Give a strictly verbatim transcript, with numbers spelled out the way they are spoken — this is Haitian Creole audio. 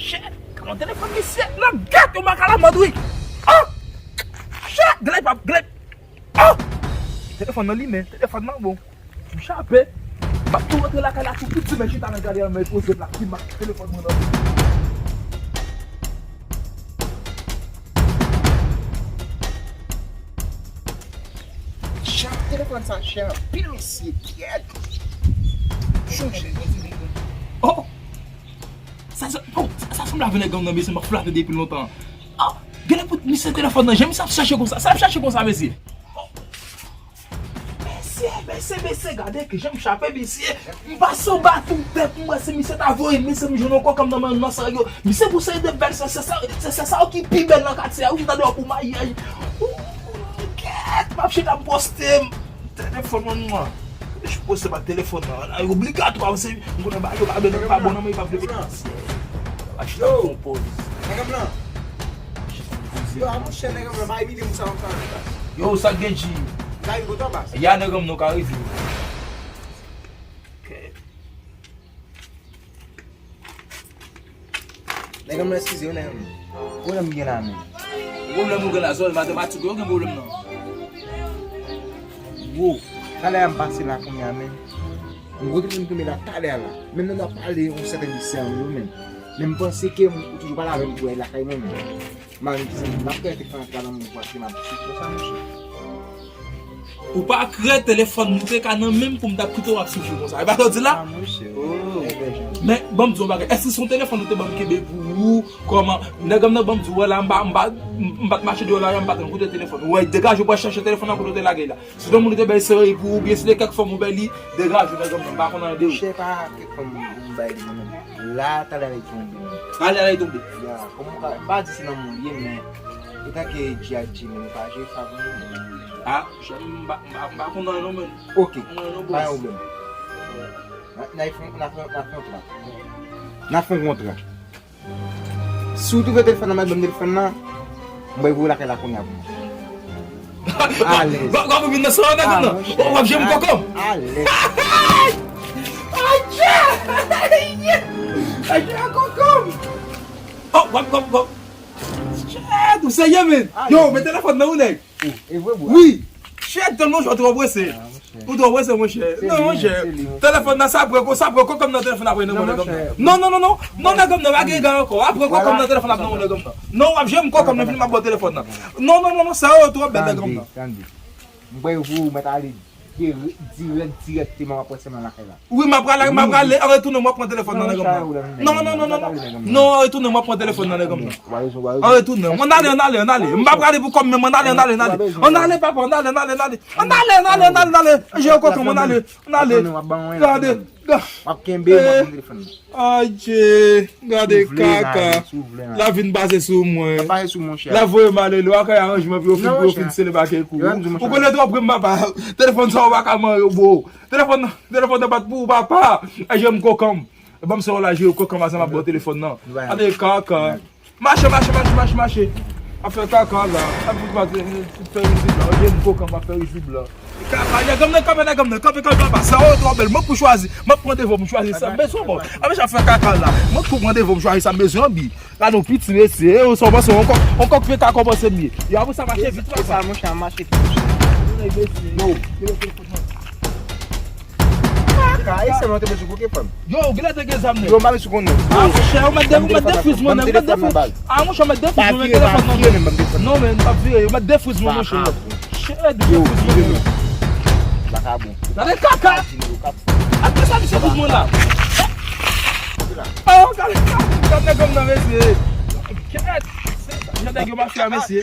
Shit! Kòman telefòn misye? Nan gèt yon baka la mòd wi! Oh! Shit! Gade pa, gade. Oh! Telefòn nan limen, telefòn nan bon. M chape. M ap tou rantre lakay la tou piti men chita nan gade anmè poze plat ki mak telefòn mwen nan. Chè, telefòn sa chè anpil mesye, kyèt. Chonje. Oh! Sa, sa, oh, sa, sa sanble avè nèg gang nan mesye, m ap flape depi lontan. Ah, genlè pou misye telefòn nan, jan misye ap chache konsa, sa ap chache konsa mesye. Oh. Mesye, mesye, mesye, gade ki jan m chape misye. M pase anba tou tèt, m wè se misye ta voye, mesye m jwenn yon kokenn nan men nan sa yo. Misye pou seri de bèl sè, sè sa, sè, sè sa yo ki pi bèl nan katye a. Ou chita deyò pou maryaj. Ooh, kèt, m ap chita m poste m. Telefòn mwen nwa. J poste pa telefòn nan. Obligatwa, se m konnen ba yo pa bèl, pa bon nan men, pa vle. Yo. Nèg m nan. Yo, a monchè, nèg m nan, pa imite moun sa konsa. Yo, sa k gen G? Ka vin kote w, bas? Ya, nèg m nan, ka rive. Ok. Nèg m nan, eskize, yo, nèg m nan. Pwoblèm gen la, men. Pwoblèm ou gen la, zòrèy matematik, yo gen pwoblèm nan. Wo, talè a m pase la kounye a, men. M gwo telefòn tonbe la talè a la. Menm nan m ap pale yon sèten misye a, yo, men. Men m panse ke m, ou toujou pale avè m pou al lakay mwen, men. Mari ki se moun ap kite fè antre nan moun pou achte m ap sou konsa, mesye. Ou pa krè telefòn nou te ka nan men m pou m t ap kite w ap soufri konsa. E pa sa w di la? Ah, mesye. Oh. Men, ban m di w yon bagay. Èske se yon telefòn ou te ban m kenbe pou ou? Kòman? Nèg m nan ban m di w, wè la, m pa, m pa, m pa t mache deyò la, m pa t koute telefòn. Ou wè, degaje w pral chache telefòn nan kote w te lage l la. Si te yon moun ou te bay seri pou ou, oubyen si te kèk fanm ou bay li, degaje w, nèg m nan, m pa konn anyen de ou. Chè pa kèk fanm ou bay li, non, men. La, talè a li tonbe, men. Talè a li tonbe. Ya, kòman ou ka, m pa di se nan moun li ye, men etan ke G ak G, men nou pa jwe sa pou nou, men. Ah, chè, m pa, m pa, m pa konn anyen non, men. Ok, pa gen pwoblèm. N a, n a fè, n a fè, n a fè yon kontra. N a fè yon kontra. Si w twouve telefòn nan, mèt ban m telefòn nan, m bay voye lakay la kounye a pou mwen. Alèz. W ap vin nan san an nèg m nan. W ap jwe m kòkòm. Alèz. Adje! Adje kòkòm. Oh, w ap, w ap, w ap. Shit, ou serye, men? Yo, men telefòn nan ou, nèg? E vre, bro. Wi. Shit, tèlman ou twò prese. Ou twò prese, monchè. Non, monchè. Telefòn nan, sa pran kò, sa pran kò kòm nan telefòn apre nan mwen nèg m nan. Non, non, non, non. Non, nèg m nan, pa gen gay ankò. Apre kò kòm nan telefòn ap nan mwen nèg m nan. Non, w ap jwe m kò kòm nan fini m ap ba w telefòn nan. Non, non, non, non, sa yo twò bèl nèg m nan. Tande, tande. M kwè yo pou ou mèt ale dirèk, dirèk, dirèkteman w ap pran sèman lakay la. Wi, m ap prale, m ap prale, an retounen, m ap pran telefòn nan nèg m nan. Non, non, non, non, non. Non, an retounen, m ap pran telefòn nan nèg m nan. An retounen, ann ale, ann ale, ann ale. M pa prale pou kòm menm, ann ale, ann ale, ann ale. Ann ale, papa, ann ale, ann ale, ann ale. Ann ale, ann ale, ann ale, ann ale. Jere kòkòm, ann ale, ann ale. Gade, gade. W ap kenbe, m ap pran telefòn nan. Adje, gade kaka. La vin pase sou mwen. La voye m ale, lè w a kay aranjman pou yo fin, pou yo fin sele bake kou. Ou konnen twò pre m, papa. Telefòn sa w pa ka manyen, bro. Telefòn nan, telefòn nan pa t pou ou, papa. Ay, jere m kòkòm. Ban m sa w la, jere kòkòm, sa m ap ba w telefòn nan. Gade kaka. Mache, mache, mache, mache, mache. Ap fè kaka la. Ap fout mache, fè rizib la. Jere m kòkòm, ap fè rizib la. Kaka, nèg m nan, kanpe, nèg m nan, kanpe, kanpe, papa. Sa yo twò bèl. Mwen pou chwazi. Mwen pran devan pou chwazi sa m bezwen, bon. Ap ap fè kaka la. Mwen pou pran devan pou chwazi sa m bezwen, anbi. Gade yon piti mesye, e, ou sa w panse, yon kòk, yon kòk fè kaka w panse m ye. E apre sa mache vit, papa. Sa, monchè, mache vit, monchè. Yo. Kaka, e sèlman te bezwen koke fanm. Yo, ou genlè te gen zam nèt. Yo, m pa bezwen konnen. Ah, monchè, ou mèt de, ou mèt defriz mwen, ou mèt defriz. Ah, monchè, ou mèt defriz mwen, men telefòn nan. Non, men, m p ap vire, ou mèt defriz mwen, monchè. Shit, defriz mwen. Vakabon. Gade kaka. Apre sa, misye friz mwen la. Oh, gade, gade nèg m nan, mesye. Kèt. Jan nèg yo mafya, mesye.